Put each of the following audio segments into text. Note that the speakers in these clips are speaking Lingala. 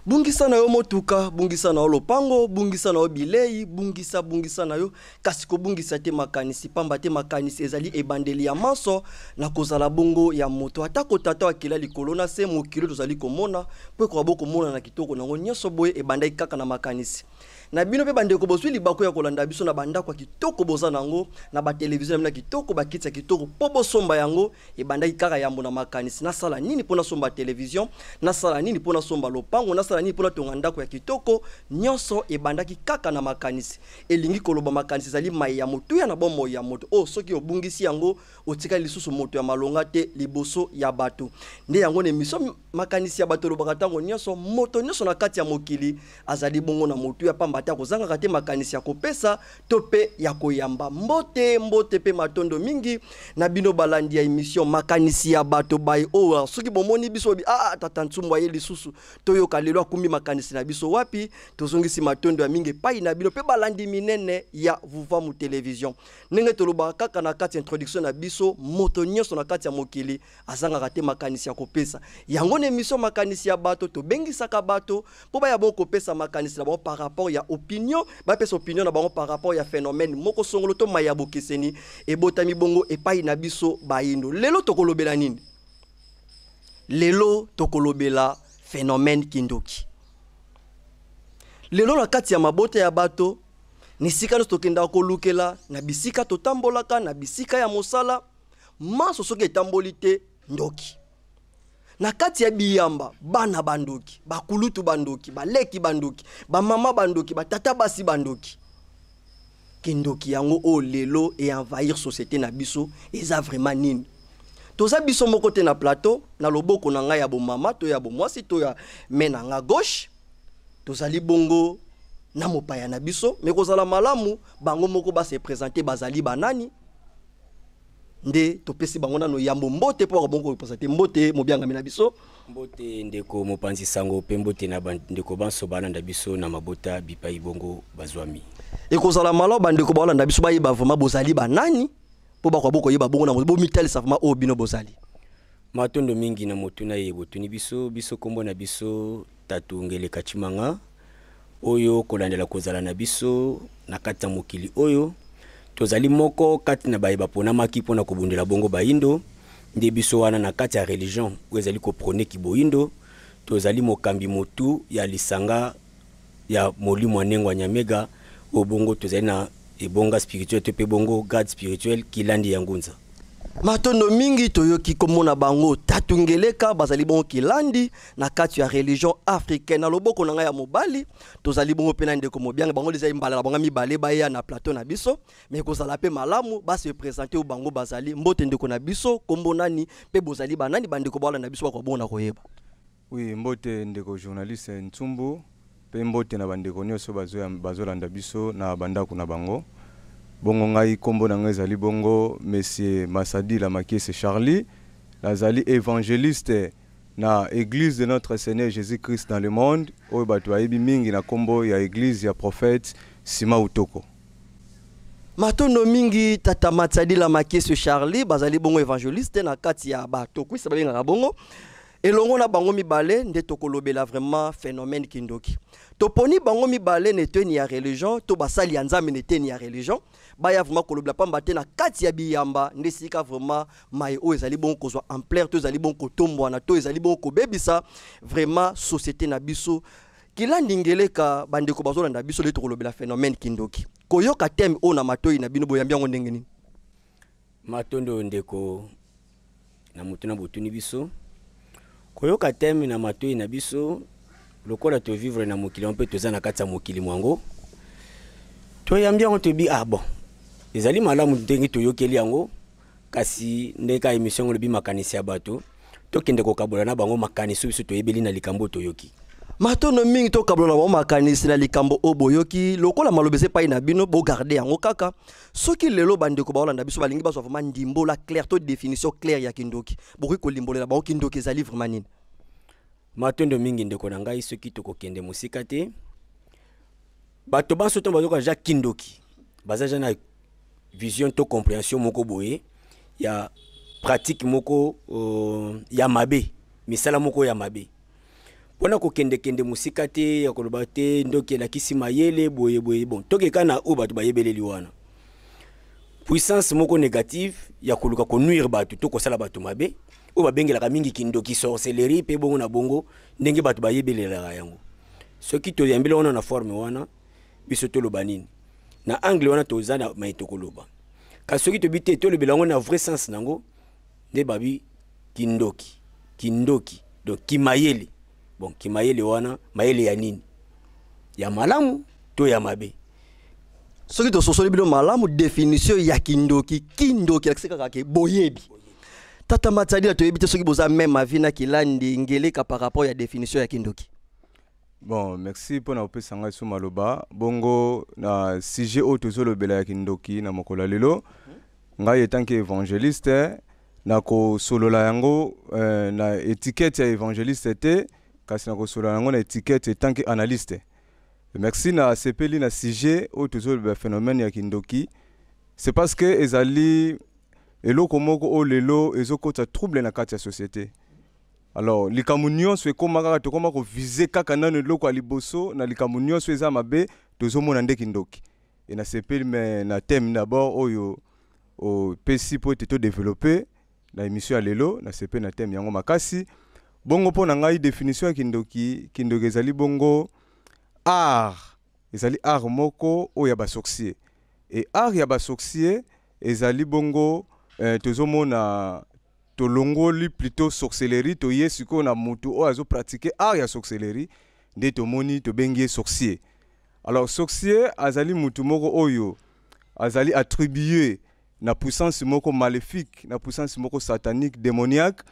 Bungisa na yo motuka, bungisa na yo lopango, bungisa na yo bilei, bungisa bungisa na yo, kasi kobungisa te makanisi, pamba te makanisi ezali ebandeli ya manso na kozala bongo ya moto. Atako Tata akela likolo na se, mokili tozali komona, mpo ekoka bo komona na kitoko nango nyonso boye ebandaki kaka na makanisi. Na bino mpe bandeko bozwi libaku ya kolanda biso na bandako ya kitoko boza nango, na batelevizio na bino ya kitoko, bakiti ya kitoko mpo bosomba yango, ebandaki kaka yambo na makanisi. Nasala nini mpo nasomba televizio? Nasala nini mpo nasomba lopango? Nasala nini mpo natonga ndako ya kitoko? Nyonso ebandaki kaka na makanisi. Elingi koloba makanisi ezali mai ya motuya na bomoi ya moto oyo soki obungisi yango otikali lisusu moto ya malonga te liboso ya bato. Nde yango na emission Makanisi ya bato elobaka ntango nyonso, moto nyonso na kati ya mokili azali bongo na motuya, pamba te akozangaka te makanisi ya kopesa to mpe ya koyamba. Mbote, mbote mpe matondo mingi na bino balandi ya emission Makanisi ya bato baye oyo soki bomoni biso bi ah tata Ntsumbu aye lisusu, toyoka lelo akumbi makanisi na biso wapi. Tozongisi matondo ya mingi epai na bino mpe balandi minene ya Vuvamu Television. Ndenge tolobaka kaka na kati ya introduction na biso, moto nyonso na kati ya mokili azangaka te makanisi ya kopesa. Yango na emission Makanisi ya bato tobengisaka bato mpo baya bongo kopesa makanisi na bango par rapport ya opinion, bapesa opinion na bango par rapport ya phénomène moko songolo to mai ya bokeseni ebotami bongo epai na biso bayindo. Lelo tokolobela nini? Lelo tokolobela phénomène kindoki. Lelo na kati ya mabota ya bato, na esika nyonso tokendaka kolukela, na bisika totambolaka, na bisika ya mosala, manso soki etamboli te ndoki. Na kati ya biyamba, bana bandoki, bakulutu bandoki, baleki bandoki, bamama bandoki, batata basi bandoki. Kindoki yango oyo lelo e envahir société na biso eza vraiment nini? Toza biso moko te na plateau, na loboko na ngai ya bomama to ya bomwasi to ya main na nga gauche, tozali bongo na mopaya na biso, mais kozala malamu bango moko ba se présenter, bazali banani nde topesi bango nano yambo mbote mpo bakobongo kopresente mbote mobiangami na biso. Mbote ndeko mopanzi sango mpe mbote na bandeko banso balanda biso na mabota bipai bongo bazwami. Ekozala malamu bandeko balanda biso bayeba vraiment bozali banani mpo bakoka bokoyeba bongo na bomitalisa vraiment oyo bino bozali. Matondo mingi na motuna ye botuni biso. Biso kombo na biso Tatu Ngeleka Tshimanga, oyo kolandela kozala na biso na kati ya mokili oyo, tozali moko kati na baye baponamaki mpo na kobundela bongo bayindo. Nde biso wana na kati ya religion oyo ezali koprone kiboyindo, tozali mokambi motu ya lisanga ya molimo ya Nengwa Nyamega, oyo bongo tozali na ebonga spirituel to mpe bongo garde spirituel Kilandi ya Ngunza. Matondo mingi toyoki komona bango Tatu Ngeleka bazali bongo Kilandi na kati ya religion africaine. Na loboko na ngai ya mobali tozali bongo mpe na ndeko Mobianga, bango ezali mbala na bango mibale baya na plateau na biso, mais kozala mpe malamu ba se présenter oyo bango bazali. Mbote ndeko na biso, kombo nani mpe bozali banani? Bandeko balanda biso bakobona koyeba. Oui, mbote ndeko journaliste Ntsumbu pe mbote na bandeko nioso bazolanda biso na bandako na bango. Bongo ngai kombo na ngai ezali bongo Monsieur Masadila Makiese Charlie, nazali evangeliste na Eglise de notre Seigneur Jesus-Christ dans le monde oyo bato bayebi mingi na kombo ya Eglise ya prophète Sima Utoko. Matondo mingi tata Matsadila Makiese Charlie, bazali bongo evangeliste na kati ya ba tokwisa babengaka bongo. Elongo na bango mibale nde tokolobela vraiment phénomène kindoki. Toponi bango mibale na eteni ya religion to basali ya Nzambe na eteni ya religion, baya vraiment kolobela pamba te na kati ya biyamba nde sika vraiment maye oyo ezali bongo kozwa ampleur to ezali bongo kotombwana to ezali bongo kobebisa vraiment société na biso. Kilandi Ngeleka, bandeko bazolanda biso nde tokolobela phénomène kindoki. Koyoka thème oyo na matoyi na bino boyambi yango ndenge nini? Matondo ndeko na motuna botuni biso. Koyoka thème na matoyi na biso lokola to vivre na mokili mpe toza na kati ya mokili mwango, toyambi yango toyebi ah bon ezali malamu ndenge toyokeli yango, kasi ndenge kaka émission yango elobi makanisi ya bato, tokende kokabola na bango makanisi biso toyebeli na likambo oyo toyoki. Matondo mingi, tokabola na bango makanisi na likambo oyo boyoki. Lokola maloba eza epai na bino, bogarde yango kaka. Soki lelo bandeko baolanda biso balingi bazwa vraiment ndimbola claire to définition claire ya kindoki, bokoki kolimbolela bango kindoki ezali vraiment nini? Matondo mingi ndeko na ngai, soki tokokende mosika te, bato banso ntango bazoka ja kindoki baza ja na vision to comprehension moko boye ya pratique moko ya mabe, misala moko ya mabe. Mpona kokendekende mosika te ya koloba te ndoki elakisi mayele boye boye, bon, tokeka na oyo bato bayebeleli wana, puissance moko négative ya koluka konuire bato to kosala bato mabe, oyo babengelaka mingi kindoki, sorcellerie mpe bongo na bongo, ndenge bato bayebelelaka yango. Soki toyambeli wana na forme wana, biso toloba nini na angle wana? Toza na mai tokoloba, kasi soki tobi te tolobela yango na vrai sens nango nde babi kindoki. Kindoki donc kimayele. Bon, kimayele wana, mayele ya nini? Ya malamu to ya mabe? Soki tososoli bino malamu, définition ya kindoki, kindoki elakisi kaka ke boyebi. Tata Matsadila, toyebi te soki boza même avis na Kilandi Ngeleka par rapport ya définition ya kindoki. Bon, merci mpona kopesa ngai so maloba. Bongo na sujet oyo tozolobela ya kindoki na mokolo ya lelo, ngai en tant que évangéliste nakosolola yango na étiquette ya évangéliste te, kasi nakosolola yango na étiquette en tant que analyste. Merci, nasepeli na sujet oyo tozolobela, phénomène ya kindoki. C'est parce que ezali eloko moko oyo lelo ezokota trouble na kati ya société. Alors likambo nyonso ekóma kaka, tokóma koviser kaka nano eloko ya liboso na likambo nyonso eza mabe, tozomona nde kindoki. E nasepeli me na thème d'abord oyo opesi mpo ete todévelopper na émission ya lelo. Nasepeli na thème yango makasi. Bongo mpo na ngai, définition ya kindoki, kindoki ezali bongo art, ezali art moko oyo ya basorcier. E art ya basorcier ezali bongo tozomona tolongoli plutôt sorcellerie, toye sikoyo na motu oyo azopratiquer art ya sorcellerie, nde tomoni tobengi ye sorcier. Alors sorcier azali motu moko oyo azali attribué na puissance moko maléfique, na puissance moko satanique, démoniaque,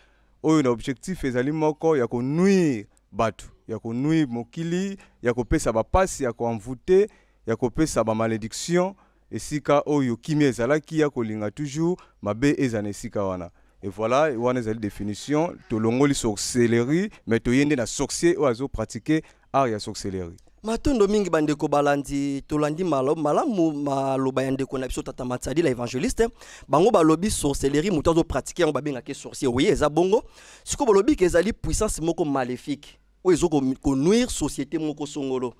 oyo na objectif ezali moko ya konuire bato, ya konuire mokili, ya kopesa bapasi, ya koenvoûter, ya kopesa bamalédiction esika oyo kimia ezalaki, ya kolinga toujours mabe eza na esika wana. Et voilà, wana ezali définition. Tolongoli sorcellerie, mais toye nde na sorcier oyo azopratiquer art ya sorcellerie. Matondo mingi, bandeko balandi. Tolandi malamu maloba ya ndeko na biso tata Matsadila évangéliste. Bango balobi sorcellerie, moto azopratiquer yango babengaki sorcier. Oui, eza bongo. Sikoyo balobi ke ezali puissance moko maléfique oyo ezo konuire société moko songolo,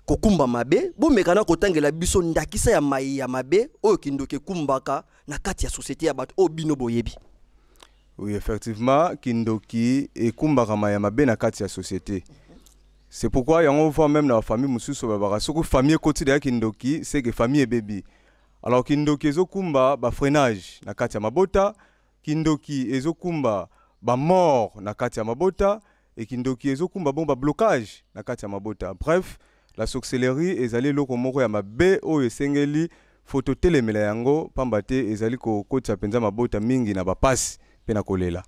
kokumba mabe. Bomeka na kotangela biso ndakisa ya mai ya mabe oyo kindoki ekumbaka na kati ya société ya bato oyo bino boyebi. Oui, effectivement, kindoki ekumbaka mai ya mabe na kati ya société. C'est pourquoi yango voit même na famille mosusu babaka soki famille ekoti deya kindoki, c'est que famille ebebi. Alors kindoki ezokumba bafreinage na kati ya mabota, kindoki ezokumba bamort na kati ya mabota, e kindoki ezokumba bongo bablocage na kati ya mabota. Bref, la sorcellerie ezali eloko moko ya mabe oyo esengeli fo totelemela yango, pamba te ezali kokotisa mpenza mabota mingi na bapasi mpe na kolela.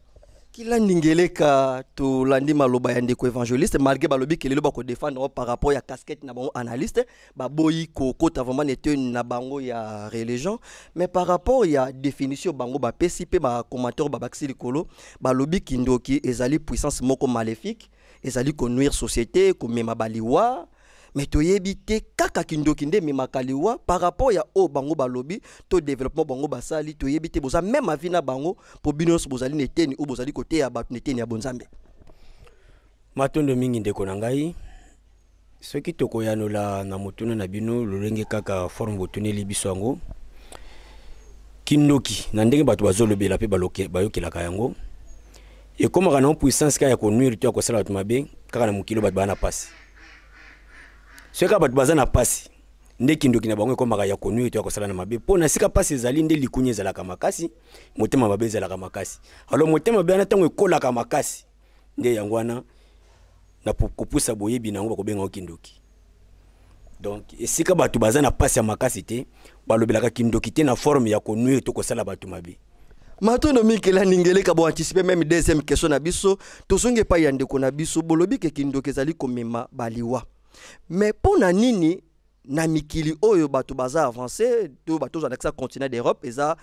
Kilandi Ngeleka, tolandi maloba ya ndeko évangéliste. Malgré balobi ke lelo bakodéfendre yango par rapport ya casquette na bango analyste, baboyi kokota vraiment nete na bango ya religion, mais par rapport ya définition bango bapesi mpe bacommentaire babakisi likolo, balobi kindoki ezali puissance moko maléfique, ezali konuire société, komema baliwa. Mais toyebi te kaka kindoki nde ememaka liwa par rapport ya oyo bango balobi to développement bango basali. Toyebi te boza même avis na bango, mpo bino nyonso bozali na eteni oyo bozali koteya bato na eteni ya bonzambe. Matondo mingi, ndeko na ngai. Soki tokoyanola na motuna na bino lolenge kaka forme botuneli biso yango, kindoki na ndenge bato bazolobela mpe bayokelaka yango, ekomaka na puissance kaka ya konuire to ya kosala bato mabe kaka na mokili oyo bato baza na pasi. Soki kaka bato baza na pasi nde kindoki na bango ekomaka ya konuire to ya kosala na mabe, mpo na sika pasi ezali nde likunya ezalaka makasi, motema mabe ezalaka makasi. Alors motema mabe wana, ntango ekolaka makasi, nde yango wana na kopusa boyebi na yango bakobenga kindoki. Donc esika bato baza na pasi ya makasi te, balobelaka kindoki te na forme ya konuire to kosala bato mabe. Matondo mikela ningeleka. Bo anticiper même deuxième question na biso. Tozongi epai ya ndeko na biso. Bolobi ke kindoki ezali komema baliwa, mais mpo na nini na mikili oyo bato baza avancé, to bato ozwa ndakisa continent d'Europe eza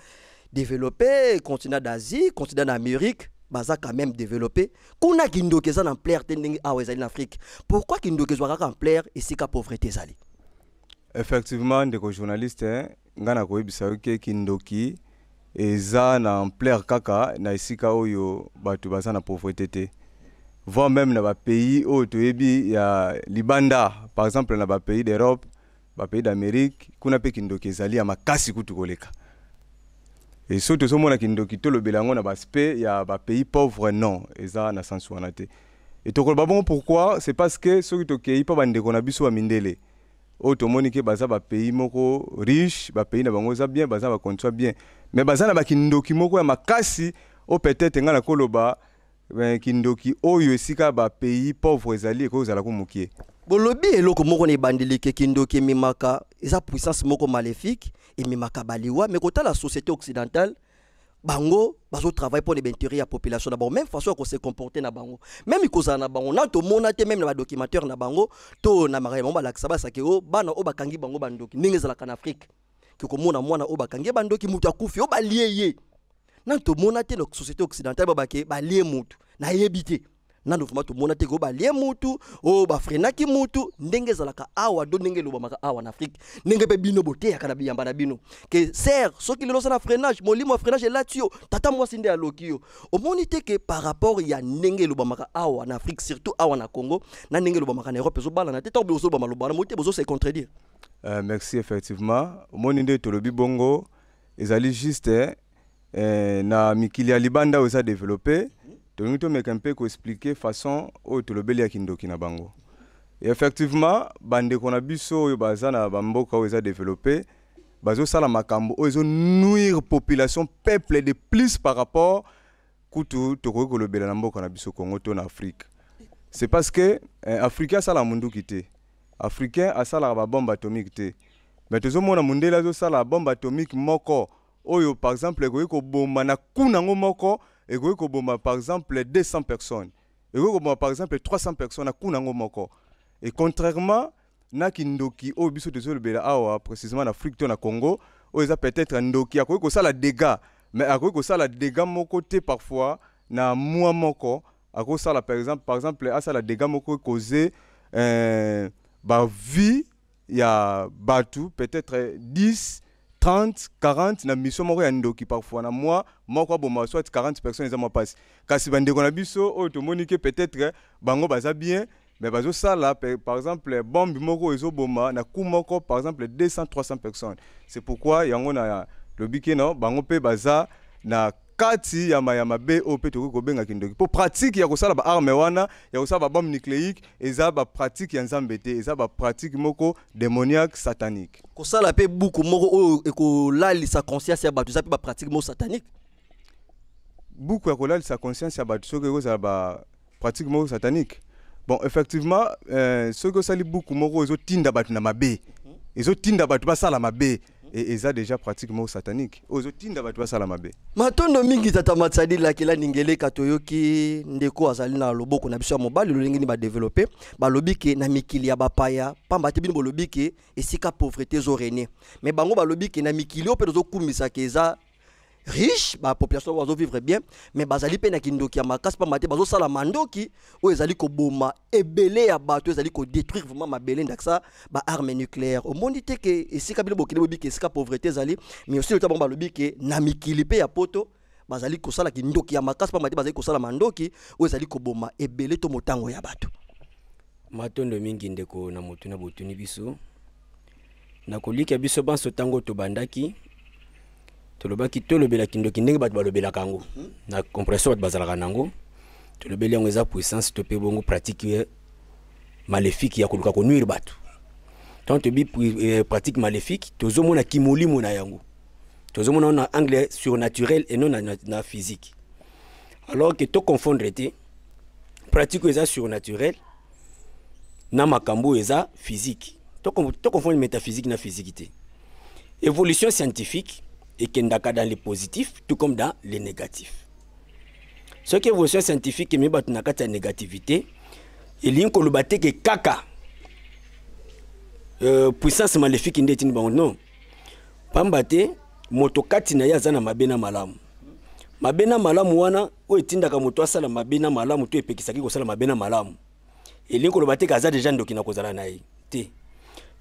développé, continent d'Asie, continent d'Amérique baza quand même développé, kuna kindoki eza na ampleur te ndenge awa ezali na Afrique? Pourquoi kindoki ezwaka kaka ampleur esika pauvreté ezali? Effectivement, ndeko journaliste, ngai nakoyebisa yo ke kindoki eza na ampleur kaka na esika oyo bato baza na pauvreté te. Voire même na bapays oyo toyebi ya libanda, par exemple na bapays d'Europe, bapays d'Amérique, kuna mpe kindoki ezali ya makasi kutu koleka. E soki tozomona kindoki, tolobela yango na baaspect ya bapays pauvre, non, eza na sens wana te. E tokoloba bongo pourquoi? C'est parce que soki tokei mpo bandeko na biso bamindele oyo tomoni ke baza bapays moko riche, bapays na bango eza bien, baza bacondition bien, mais baza na bakindoki moko ya makasi oyo peut-être ngai nakoloba kindoki oyo esika bapays pauvre ezali ekoki kozala ko mokie. Bolobi eloko moko na ebandeli ke kindoki ememaka, eza puissance moko maléfique, ememaka baliwa. Mais kotala société occidentale, bango bazotravaille mpo na baintérêt ya population na bango, même façon ya kose comporter na bango, même kozala na bango na tomona te, même na badocumentaire na bango to na makambo bango balakisa, basaki o bana oyo bakangi bango bandoki, ndenge ezalaka na Afrique, ke komona mwana oyo bakangi ye bandoki, moto akufi, oyo balie ye. Nani tomona te na société occidentale babake balie mutu? Nayebi te nano vraiment tomona te ko balie mutu oyo bafrenaki mutu, ndenge ezalaka awa do ndenge elobamaka awa na Afrique, ndenge mpe bino boteyaka na biyamba na bino ke ser soki lelo oza na freinage, molimo ya freinage elati yo, tata mwasi nde aloki yo. Omoni te ke par rapport ya ndenge elobamaka awa na Afrique, surtout awa na Congo, na ndenge elobamaka na Europe, ezobalana te? Ntango bozoloba maloba wana, moi te bozose contredire. Merci. Effectivement, omoni nde tolobi bongo, ezali juste na mikili ya libanda oyo eza développé. Tolingi tomeka mpe koexpliquer façon oyo tolobeli ya kindoki na bango. Effectivement, bandeko na biso oyo baza na bamboka oyo eza développé bazosala makambo oyo ezonuire population, peuple de plus par rapport kutu tokoki kolobela na mboka na biso Congo to na Afrique. C'est parce que Africain asala munduki te, Africain asalaka babombe atomique te, mais tozomona mondele azosala bombe atomique moko oyo par exemple ekoki koboma na kuna yango moko, ekoki koboma par exemple 200 personnes, ekoki koboma par exemple 300 personnes na kuna yango moko. Et contrairement na kindoki oyo biso tozolobela awa, précisément na Afrique to na Congo, oyo eza peut-être ndoki akoki kosala dégâts, mais akoki kosala dégâts moko te. Parfois na mois moko akosala par exemple asala dégâts moko cause bavie ya bato peut-être 10, 30, 40 na mission moko ya ndoki. Parfois na mois moko aboma soit 40 personnes, eza mwa mpasi. Kasi bandeko na biso oyo tomoni ke peut-être bango baza bien, mais bazosala par exemple bombe moko ezoboma na coup moko par exemple 200, 300 personnes. C'est pourquoi yango na lobi ke no, bango mpe baza na kati ya ya mabe oyo mpe tokoki kobenga kindoki, mpo pratique ya kosala baarme wana, ya kosala babombe nucléique, eza bapratique ya Nzambe te, eza bapratique moko démoniaque, satanique. Kosala mpe buku moko oyo ekolalisa conscience ya bato, eza mpe bapratique moko satanique? Buku ya kolalisa conscience ya bato, soki ekozala bapratique moko satanique, bon, effectivement, soki osali buku moko ezotinda bato na mabe, ezotinda bato basala mabe, eza déjà pratique moko satanique oyo ezotinda bato basala mabe. Matondo mingi, tata Matsadi Lakela Ningeleka. Toyoki ndeko azali na loboko na biso ya mobali, lolenge nini badévelopper. Balobi ke na mikili ya bapaya, pamba te bino bolobi ke esika pauvreté ezorégner, mais bango balobi ke na mikili oyo mpe tozokumisaka eza riche, bapopulation bazovivre bien, mais bazali mpe na kindoki ya makasi, pamba te bazosala mandoki oyo ezali koboma ebele ya bato, ezali kodétruire vraiment mabele, ndakisa baarme nucléaire. Omoni te ke esika bino bokende, bobi ke esika pauvreté ezali, mais aussi lota bango balobi ke na mikili mpe ya poto bazali kosala kindoki ya makasi, pamba te bazali kosala mandoki oyo ezali koboma ebele to motango ya bato. Matondo mingi, ndeko, na motu na botuni biso. Na kolika biso banso, ntango tobandaki, tolobaki tolobela kindoki ndenge bato balobelaka yango na compréhension bato bazalaka nango. Tolobeli yango eza puissance to mpe bongo pratique maléfique ya koluka konuire bato. Ntango toyebi pratique maléfique, tozomona kimolimo na yango, tozomona na angle surnaturel et non na physique. Alors que toconfondre te pratique oyo eza surnaturel na makambo oyo eza physique. Toconfondre métaphysique na physique te. Évolution scientifique ekendaka dans le positif tout comme dans le négatif. Soki évolution scientifique ememi bato na kati ya négativité, elingi koloba te ke kaka puissance maléfique nde etindi bango, non. Pamba te moto kati na ye aza na mabe na malamu. Mabe na malamu wana oyo etindaka moto asala mabe na malamu to epekisaki kosala mabe na malamu, elingi koloba te ke aza déjà ndoki na kozala na ye te.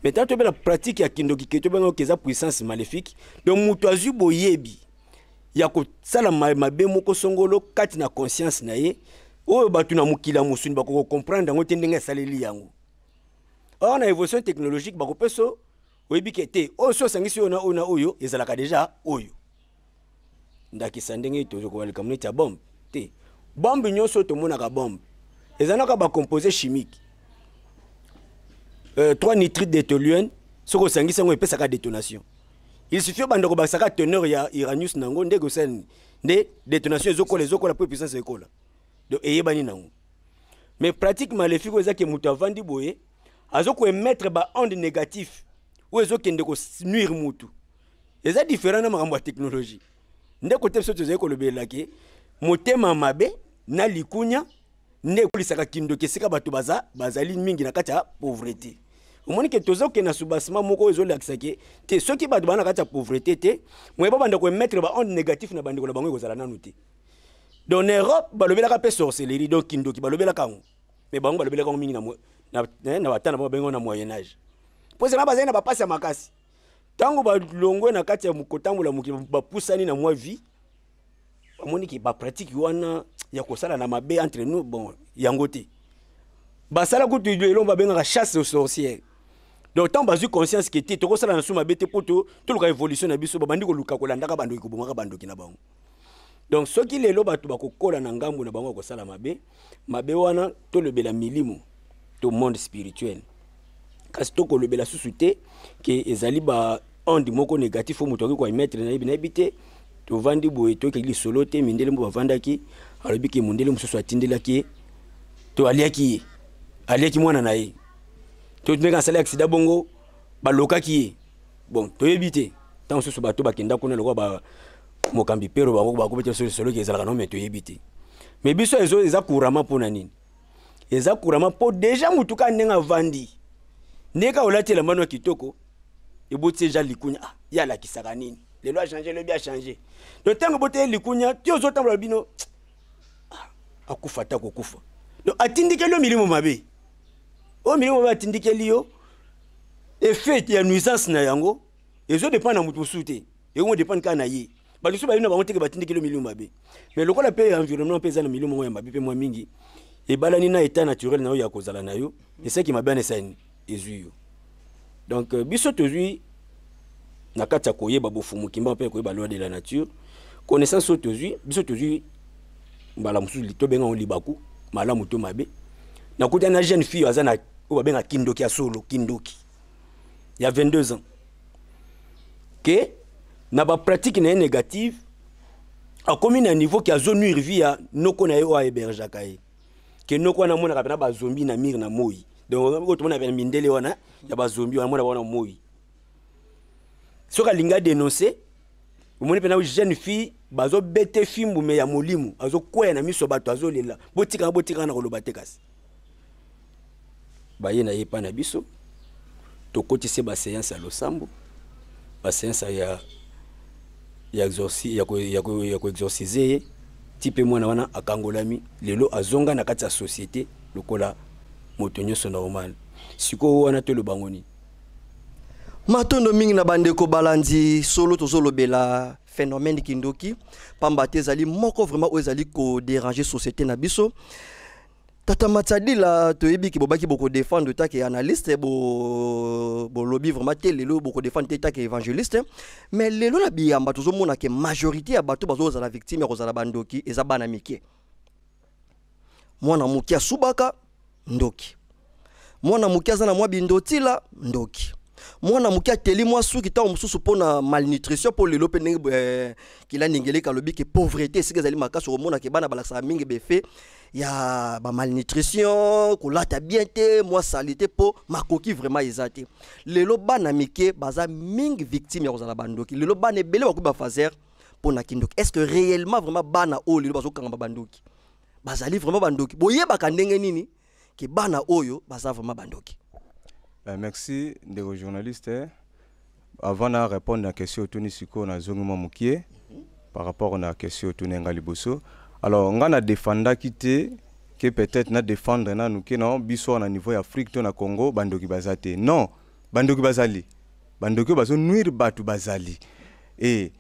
Mais tango tobela pratique ya kindoki, ke tobenga ke eza puissance maléfique, donc moto azwi boyebi ya kosala mabe moko songolo kati na conscience na ye. Oyo bato na mokili ya mosuni bakoki comprendre yango te ndenge asaleli yango. Or na évolution technologique bakopesa oyebi ke te oyo so osangisi oyo na oyo na oyo ezalaka deja oyo. Ndakisa ndenge tozokoba likambo neti ya bombe te. Bombe nyonso oyo tomonaka bombe eza naka bacomposé chimique, 3 nitrite de toluène, soki osangisi yango epesaka détonation. Il suffit obanda kobakisaka teneur ya uranius na yango, ndenge osala nini nde détonation ezokola, ezokola mpo puissance ekola. Donc eyebani nango. Mais pratique maléfique oyo eza ke moto avandi boye azokoémettre ba onde négatif oyo ezokende konuire mutu, eza différent na makambo ya technologie. Nde kote biso tozali kolobela ke motema mabe na likunya nde ekolisaka kindoki esika bato baza bazali mingi na kati ya pauvreté. Omoni ke tozokende na soubassement moko oyo ezolakisa ke te soki bato baa na kati ya pauvreté te, moye babanda koémettre ba onde négatif na bandeko na bango ekozala nanu te. Donc na Europe balobelaka mpe sorcellerie, donc kindoki balobelaka yango, mais bango balobelaka yango mingi na batana bango babengo na Moyen Âge, mpo ezala bazali na bapasi ya makasi. Ntango balongwe na kati ya kotambola mokili, bapusani na mwa vie, bamoni ke bapratique wana ya kosala na mabe entre nous, bon, yango te. Basala kutu eloko babengaka chasse aux sorcières. Donc ntango bazwi conscience ke te tokosala na su mabe te mpo toluka évolution na biso, babandi koluka kolandaka bandoki, kobomaka bandoki na bango. Donc soki lelo bato bakokola na ngambu na bango ya kosala mabe, mabe wana tolobela milimo to monde spirituel, kasi tokolobela susu te ke ezali ba onde moko négatif oyo moto akoki koémettre. Nayebi, nayebi te. Tovandi boye, tokeki lisolo te. Mindele mpo bavandaki, alobi ke mondele mosusu atindelaki ye to aliaki ye, aliaki mwana na ye, to ndenge asali accident bongo balokaki ye. Bon, toyebi te. Ntango mosusu bato bakenda kuna lokola ba mokambi pero bango bakobeta biso lisolo ke ezalaka no, me toyebi te. Mais biso eza couramment. Mpo na nini eza couramment? Mpo déjà mutu kaka ndenge avandi, ndenge kaka olati elamba no ya kitoko, eboti eja likunya. Ah, ye alakisaka nini lelo? Achange lobi, achange. Donc ntango eboti ye likunya ti ozotambola bino, ah, akufa ata kokufa. Donc atindikeli yo milimo mabe. Oyo milimo mabe atindikeli yo, effet ya nuisance na yango ezodépendre na moto mosusu te, yango dépendre kaka na ye. Bato mosusu bayebi na bango teke batindikeli yo milimo mabe, mais lokola mpe environnement mpe eza na milimo moko ya mabe mpe mwa mingi ebalani na état naturel na yo ya kozala na yo, esaki mabe wana esali ezwi yo. Donc biso tozwi na kati ya koyeba bofumu kimba mpe koyeba loi de la nature, connaissance oyo tozwi, biso tozwi mbala mosusu tobenga yango libaku malamu to mabe. Nakutani na jeune fille aza na oyo babenga kindoki ya solo, kindoki ya 22 ans, ke na bapratique na ye négative akomi na niveau ke azonuire vie ya noko na ye oyo ahébergeaka ye, ke noko wana amonaka mpena bazombi na mire na moi. Donc oyo tomona pena mindele wana ya bazombi wana, amona wana moi. Soki alingi adénonce, omoni mpena jeune fille bazobete fimbu me ya molimo, azokwea na miso ya bato, azolela: "Botikanga, botikanga na koloba te." Kasi baye na ye epai na biso, tokotisi baséance ya losambo, baséance ya koexorciser ye, ti mpe mwana wana akangolami. Lelo azonga na kati ya société lokola moto nyonso normal. Sikoyo wana toloba ngo nini? Matondo mingi na bandeko balandi. Solo tozolobela phénomène kindoki, pamba te ezali moko vraiment oyo ezali kodéranger société na biso. Tata Matsadila, toyebi ke bobaki bokodéfendre take analyste, bolobi vraiment te lelo bokodéfendre te take évangéliste. Mais lelo na biyamba tozomona ke majorité ya bato bazozala victime ya kozala bandoki eza bana mike. Mwana moke asubaka, ndoki. Mwana moke aza na mwa bindotila, ndoki. Mwana moke ateli mwa suki ntango mosusu mpo na malnutrition, mpo lelo mpe ndenge kila ningeleka alobi ke pauvreté esika ezali makasi, okomona ke bana balakisaka mingi befe ya bamalnutrition, kolata bien te, mwa saleté, mpo makoki vraiment eza te. Lelo bana mike baza mingi victime ya kozala bandoki. Lelo bana ebele bakoki bafaser mpo na kindoki. Est ce que réellement vraiment bana oyo lelo bazokangama bandoki bazali vraiment bandoki? Boyebaka ndenge nini ke bana oyo baza vraiment bandoki? Merci ndeko journaliste. Avant na répondre na question otuni sikoyo, nazongi mwa mokie par rapport na question otuni nga liboso. Alors nga na défendaki te ke peut-être na défendre nanu ke non, biso na niveau ya Afrique to na Congo bandoki baza te. Non, bandoki bazali, bandoki oyo bazonuire bato bazali. E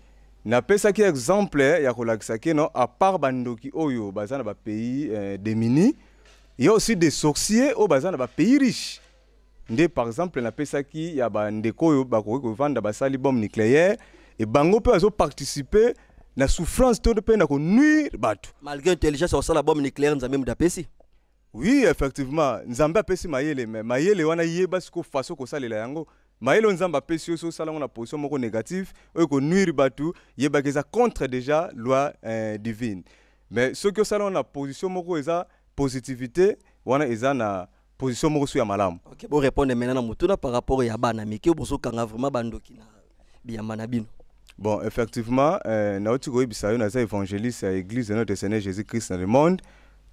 Napesaki exemple ya kolakisa ke non, à part bandoki oyo baza na bapays démunis, il y a aussi des sorciers oyo baza na bapays riches. Nde par exemple napesaki ya bandeko oyo bakoki kovanda basali bombe nucléaire e bango mpe bazoparticipe na souffrance to mpe na konuire bato. Malgré intelligence ya kosala bombe nucléaire, Nzambe mutu apesi. Oui, effectivement, Nzambe apesi mayele, mais mayele wana, yeba siko façon kosalela yango. Mayele oyo Nzambe apesi yo, so osala yango na position moko négative oyo konuire bato, yebaki eza contre déjà loi divine. Mais soki osala yango na position moko eza positivité, wana eza na position moko so ya malamu. Ok, bon, répondre maintenant na motuna par rapport ya bana mike oyo bozokanga vraiment bandoki na biyamba na bino. Bon, effectivement, nauti koyebisa yo, naza évangéliste ya Église de Notre Seigneur Jésus Christ dans le monde,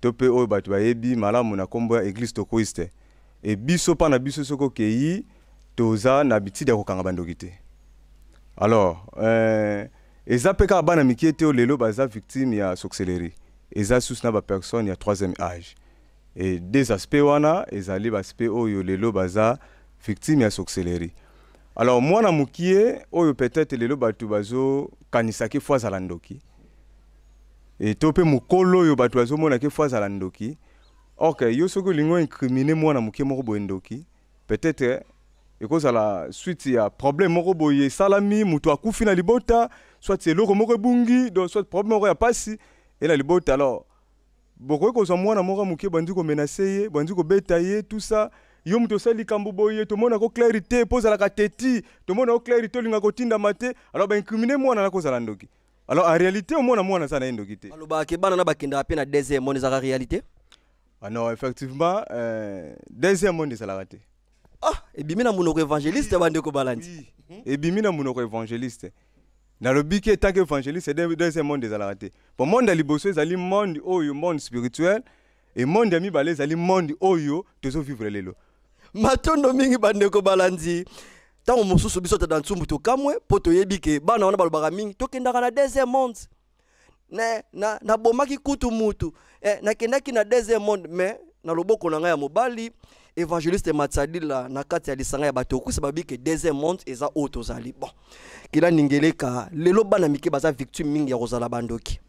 to mpe oyo bato bayebi malamu na nkombo ya Église Tokoiste. E biso, mpa na biso, soki okei, toza na habitude ya kokanga bandoki te. Alors eza mpe kaka bana mike te oyo lelo baza victime ya sorcellerie, eza susu na bapersone ya troisième âge. E deux aspects wana ezali baaspect oyo lelo baza victime ya sorcellerie. Alors mwana mokie oyo peut-être lelo bato bazokanisaki faut azala ndoki, e to mpe mokolo oyo bato bazomonaki faut azala ndoki, ok, yo soki olingi oincrimine mwana moke moko boye ndoki, peut-être ekozala suite ya problème moko boye esalami, moto akufi na libota, soit eloko moko ebungi, donc soit problème moko ya pasi e na libota. Alors bokoki kozwa mwana moko moke, bandi komenacer ye, bandi kobeta ye, tout ça: yo moto osali likambo boye, tomonako clair te mpo ozalaka teti, tomonako clair te, olingaka kotindama te. Alors baincrimine mwana na kozala ndoki. Alors en réalité, omona mwana aza na ye ndoki te. Balobaka ke bana na bakendaka mpe na deuxième monde, ezalaka réalité? Ah non, effectivement, deuxième monde ezalaka te. Ah, ebimi na monoko évangéliste, bandeko balandi. Ebimi na monoko évangéliste. Nalobi ke tant évangéliste, deuxième monde ezalaka te. Bon, monde ya liboso ezali monde oyo, monde spirituel, e monde ya mibale ezali monde oyo tozovivre lelo. Matondo mingi, bandeko balandi. Ntango mosusu biso tata Ntsumbu tokamwe mpo toyebi ke bana wana balobaka mingi tokendaka na deuxième monde, nabomaki kutu mutu, nakendaki na deuxième monde. Mais na loboko na ngai ya mobali, évangéliste Matsadila na kati ya lisanga ya bato okusa babi ke deuxième monde eza oyo tozali. Bon, kila ningeleka lelo bana mike baza victime mingi ya kozala bandoki.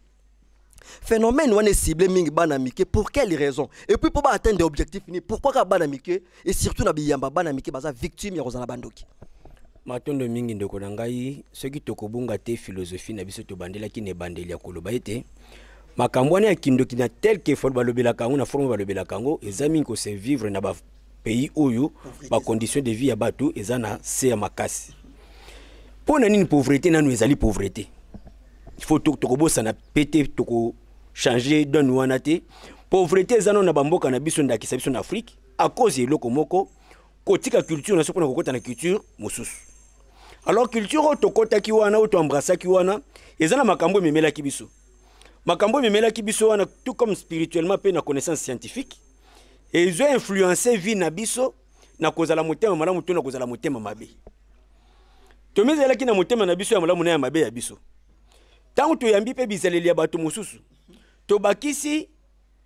Phénomène wana ciblé mingi bana mike, pour quelle raison? Et puis mpo baatteindre objectif ni pourquoi kaka bana mike, et surtout na biyamba bana mike baza victime ya kozala bandoki? Matondo mingi, ndeko na ngai. Soki tokobunga te philosophie na biso, tobandelaki na ebandeli ya koloba ete makambo wana ya kindoki na tel ke balobelaka yango, na forme balobelaka yango, eza mingi kose vivre na bapays oyo bacondition de vie ya bato eza na se ya makasi. Mpo na nini? Pauvreté nanu ezali pauvreté. Il faut tokobosana pe te, tokochange donne wana te. Pauvreté eza nano na bamboka na biso, ndakisa biso na Afrique, à cause ya eloko moko: kotika culture na biso mpona kokɔta na culture mosusu. Alors culture oyo tokɔtaki wana, oyo toembrassaki wana, eza na makambo ememelaki biso, makambo ememelaki biso wana, tout comme spirituellement mpe na connaissance scientifique, ezo influence vie na biso na kozala motema malamu to na kozala motema mabe. Tomizelaki na motema na biso ya malamu na ya mabe ya biso. Ntango toyambi mpe bizaleli ya bato mosusu, tobakisi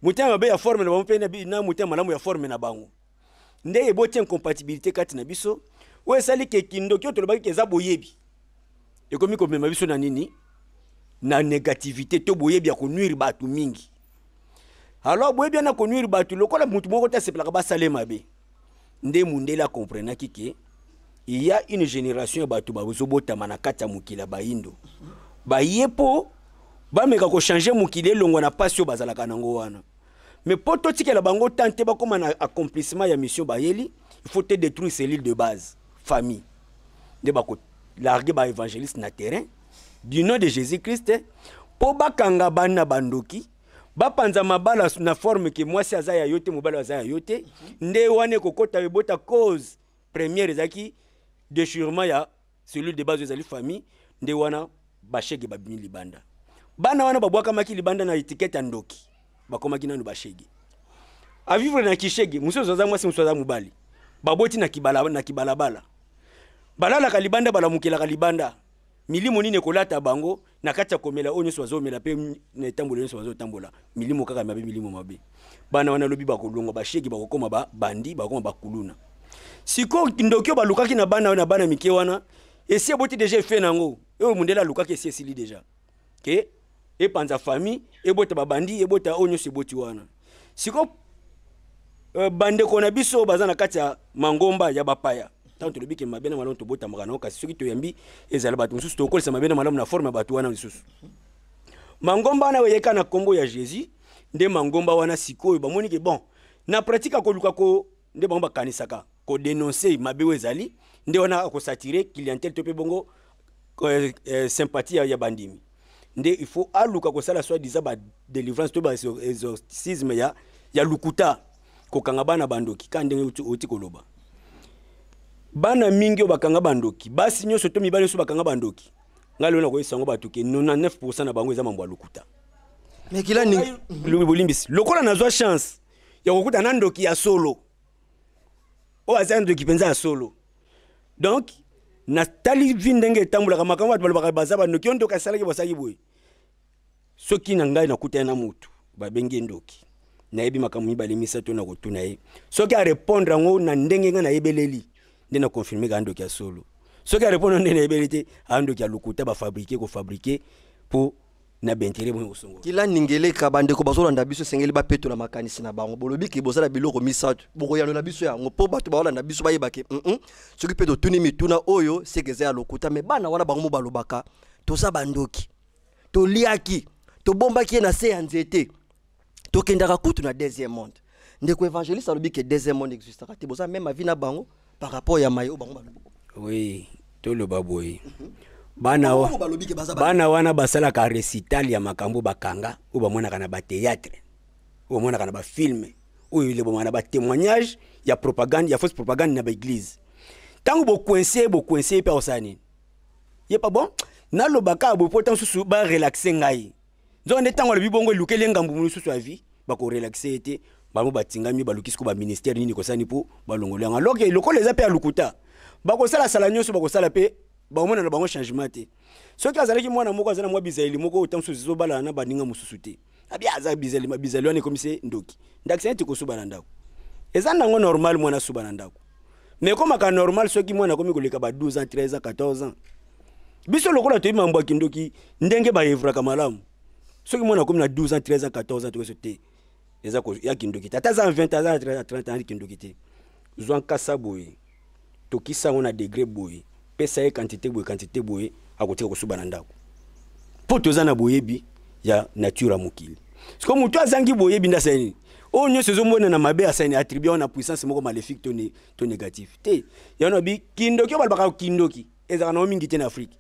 motema mabe ya forme na bango mpe na motema malamu ya forme na bango, nde eboti incompatibilité kati na biso oyo esali ke kindoki oyo tolobaki ke eza boyebi ekomi komema biso na nini? Na négativité to boyebi ya konuire bato mingi. Alors boyebi wana konuire bato, lokola motu moko te asepelaka basala mabe, nde mundele akomprenaki ke il y a une génération ya bato bazobotama na kati ya mokili ya bayindo, baye mpo bameka kochange mokili elongwa na pasi oyo bazalaka nango wana. Mais mpo totikela bango temps te bakóma na accomplissement ya mission bayeli, il faut te détruire cellule de base, famille. Nde bakolarguer baévangéliste na terrain du nom de Jésus Christ mpo bakanga bana bandoki, bapanza mabala na forme ke mwasi aza ya yo te, mobali aza ya yo te. Nde wana ekokɔta ebota cause première ezalaki déchirement ya cellule de base oyo ezali famille. Nde wana bashege babimi libanda. Bana wana babwakamaki libanda na étiquette ya ndoki, bakomaki nanu bashege, avivre na kishege. Mosusu aza mwasi, mosusu aza mobali, baboti na kibala, na kibalabala, balalaka libanda, balamukelaka libanda. Milimo nini ekolata bango na kati ya komela oyo nyonso bazomela mpe na etambolo nyonso bazotambola? Milimo kaka mabe, milimo mabe. Bana wana lobi bakolongwa bashege, bakokoma babandi, bakokoma bakuluna. Sikoyo ndoki oyo balukaki na bana, na bana mike wana, esi eboti déjà effet nango. Oyo mundele alukaki esi esili déjà, ke epanza famille, ebota babandi, ebota oyo nyonso eboti wana. Siko bandeko na biso baza na kati ya mangomba ya bapaya, ntango tolobi ke mabe na malamu tobotamaka nango, kasi soki toyambi ezala bato mosusu, tokolisa mabe na malamu na forme ya bato wana lisusu. Mangomba wana oyeka na nkombo ya Jésus nde mangomba wana sikoyo bamoni ke bon, na pratique akoluka ko nde bango bakanisaka kodénoncer mabe oyo ezali, nde wana akos'attirer clientèle to mpe bongo sympathie ya bandimi. Nde il faut aluka kosala soi-disant badélivrance to baexorcisme ya lukuta, kokanga bana bandoki. Ka ndenge outi koloba, bana mingi oyo bakanga bandoki, basi nyonso to mibali nyonso bakanga bandoki, ngai lelo nakoyebisa yango bato ke 99 na bango eza mambo ya lukuta. Mais kila ni Bolimbisi, lokola nazwa chance ya kokuta na ndoki ya solo, oyo aza ndoki mpenza ya solo, donc natali vie ndenge etambolaka, makambo bato balobaka baza bandoki, oyo ndoki asalaki, basalaki boye. Soki na ngai nakutani na motu babengi ye ndoki, nayebi makambo mibale misato na kotuna ye. Soki arépondre yango na ndenge ngai nayebeleli, nde na confirme ka ndoki ya solo. Soki arépondre ndenge nayebeli te, aa ndoki ya lokuta, bafabriquer, kofabriquer mpo na baintérêt boye kosongola. Kila ningeleka, bandeko bazolanda biso esengeli bapetola makanisi na bango. Bolobi ke bozala biloko misato, bokoyanola biso yango mpo bato baolanda biso bayeba ke soki mpe totuni mituna oyo seke eza ya lokuta. Me bana wana bango mo balobaka toza bandoki, toliaki, tobombaki ye na se ya nzete, tokendaka kutu na deuxième monde. Ndeko évangéliste alobi ke deuxième monde existaka te. Boza même avis na bango par rapport ya maye oyo bango balobi? Oui, toloba boye, bana Bango balobi ke baza bana wana basalaka récital ya makambo bakanga, oyo bamonaka na bathéâtre, oyo bamonaka na bafilm, oyo elobamaka na batémoignage ya propagande, ya fausse propagande na baéglise. Ntango bocoincer, bocoincer ye mpe, akosala nini? Ye pa bon, nalobaka boye mpo ntango mosusu barelaxer ngai. Nzoka nde ntango alobi bongo, elukeli ye ngambu mosusu ya vie, bakorelaxer ye te. Bango batingami, baluki siko baministère nini kosala nini mpo balongoli yango, alors que lokola eza mpe ya lukuta, bakosalasala nyonso bakosala mpe bakomona na bango changement te. Soki azalaki mwana moko aza na mwa bizaleli moko oyo ntango mosusu ezobalana na baninga mosusu te, abi aza bizaleli, bizaleli wana ekomi se ndoki. Ndakisa neti kosuba na ndako, eza nango normal mwana asuba na ndako, mais ekomaka normal soki mwana akomi koleka ba 12 ans, 13 ans, 14 ans. Biso lokola toyebi mambo ya kindoki ndenge baevraka malamu, soki mwana akomi na 12 ans, 13 ans, 14 ans, tokoso te eza ya kindoki te. Ata aza 20, aza 30 ans, kindoki te. Zwa nkasa boye, tokisa yango na degré boye, pesa ye quantité boye, quantité boye, akotika kosuba na ndako, mpo toza na boyebi ya nature ya mokili. Siko motu azangi boyebi nde asali nini? Oyo nyonso ezomona na mabe, asali nini? Attribue wana puissance moko maléfique to négatif te. Yango bi kindoki oyo balobaka, kindoki ezalaka nango mingi te na Afrique.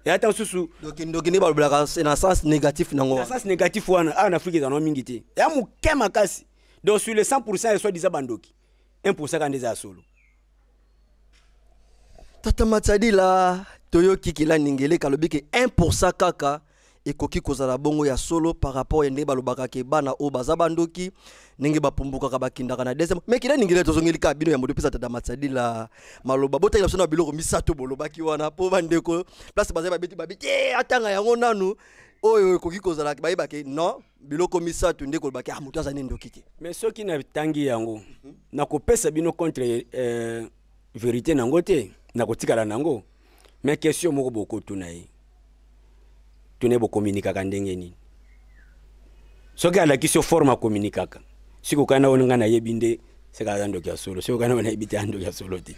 Eya ta mosusu. Donc ndoki nde balobelaka na sens négatif nango? Na sens négatif wana, awa na Afrique ezala nango mingi te, eya moke makasi. Donc sur le 100 ya soi-disant bandoki, 1 kaka nde eza ya solo. Tata Matsadila, toyoki kila ningeleka alobi ke 1 kaka ekoki kozala bongo ya solo par rapport ya ndenge balobaka ke bana oyo baza bandoki, ndenge bapumbukaka, bakendaka na deuxième. Mais kila ningele, tozongeli kaka bino ya moto opesa tata Matsadila maloba. Botakela biso na biloko misato bolobaki wana mpo bandeko place bazali babeti babeti e atanga yango nanu, oyo ekoki kozala bayebake non, biloko misato nde kolobaki ah, moto aza nde ndoki te. Mais soki natangi yango, nakopesa bino contre vérité nango te, nakotikala nango. Mais question moko bokotuna ye, tuna ye bokominikaka ndenge nini. Soki alakisi yo forme akominikaka, soki okani na oyo ngai nayebi nde seka aza ndoki ya solo, soki okani oyo nayebi te, aza ndoki ya solo te.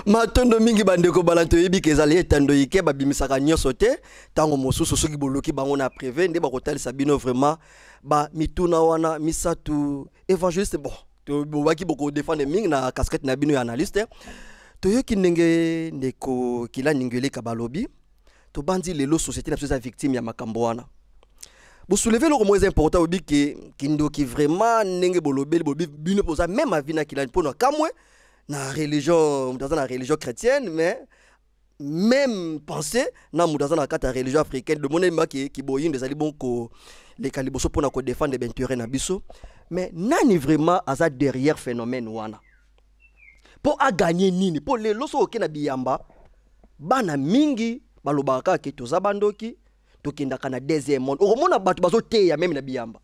Matondo mingi bandeko bala. Toyebi ke ezali etando ike babimisaka nyonso te. Ntango mosusu soki boluki bango na privé nde bakotalisa bino vraiment bamituna wana misato. Évangéliste, bon, bobaki bokodefendre mingi na casquette na bino ya analyste. Toyoki ndenge ndeko kila ningeleka balobi. Tobandi lelo, société na biso eza victime ya makambo wana. Bosoulever eloko moko eza important, oyebi ke kindoki vraiment ndenge bolobeli, bolobi bino mpo oza même avis na kilani mpo na kamwe na religion, moto aza na religion chrétienne, mais même pensée na moto aza na kati ya religion africaine. Domoni maki kiboyindo ezali bon koleka liboso mpona kodéfendre baintérêt na biso. Mais nani vraiment aza derrière phénomène wana mpo aganye nini? Mpo lelo soki oke na biyamba, bana mingi balobaka kaka ke toza bandoki, tokendaka na deuxième monde. Okomona bato bazoteya même na biyamba,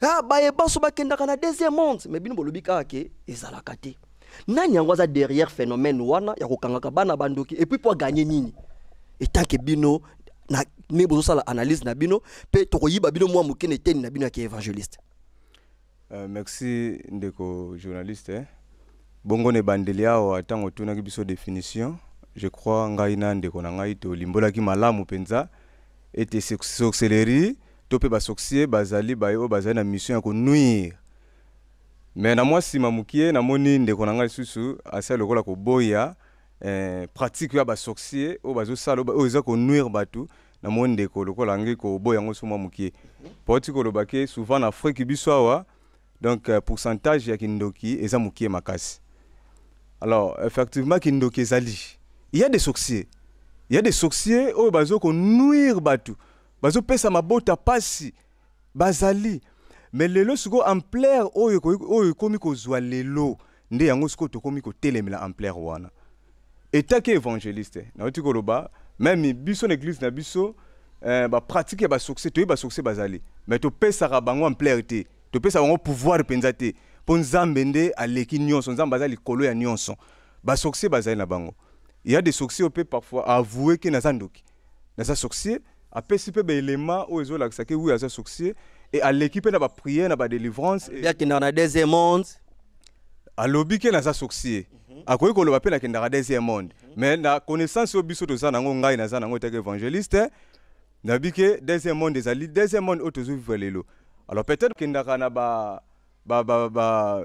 ah, baye banso bakendaka na deuxième monde, mais bino bolobi kaka ke ezalaka te. Nani yango aza derrière phénomène wana ya kokangaka bana bandoki? Et puis po agagner nini? Etant que bino na ne bozosala analyse na bino, mpe tokoyiba bino mwa moke na eteni na bino ya ki évangéliste. Merci ndeko journaliste, eh. Bongo na ebandeli awa, ntango otunaki biso définition, je crois ngai na ndeko na ngai tolimbolaki malamu mpenza ete sorcellerie to mpe basorcier bazali baye oyo bazali na mission ya konuire. Mais na mwa nsima mokie, namoni ndeko na ngai lisusu asali lokola koboya pratique ya basorcier oyo bazosala, oyo eza konuire bato. Namoni ndeko lokola ngai koboya yango so mwa mokie, po oti koloba ke souvent na Afrique biso awa, donc pourcentage ya kindoki eza mokie makasi. Alors effectivement, kindoki ezali, il y a des sorciers, il y a des sorciers oyo bazo konuire bato, bazopesa mabota pasi, bazali. Mais lelo sikoyo, ampleur oyo oyo ekomi kozwa lelo, nde yango sikoyo tokomi kotelemela ampleur wana. Etaki évangéliste, nauti koloba, même biso na église na biso, bapratique ya basorcier, toyebi basorcier bazali, mais topesaka bango ampleur te, topesaka bango pouvoir mpenza te, mpo Nzambe nde aleki nyonso, Nzambe aza likolo ya nyonso. Basorcier bazali na bango. Il y a des sorciers oyo mpe parfois avoué ke naza ndoki, naza sorcier, apesi mpe baélément oyo ezolakisa ke oui, aza sorcier, e aleki mpe na baprière, na badélivrance. Mpe akendaka na deuxième monde. Alobi ke naza sorcier, akoki koloba mpe nakendaka deuxième monde, mais na connaissance oyo biso toza nango, ngai naza nango etaki évangéliste, nayebi ke deuxième monde ezali deuxième monde oyo tozovivre lelo. Alors peut-être okendaka na ba ba ba ba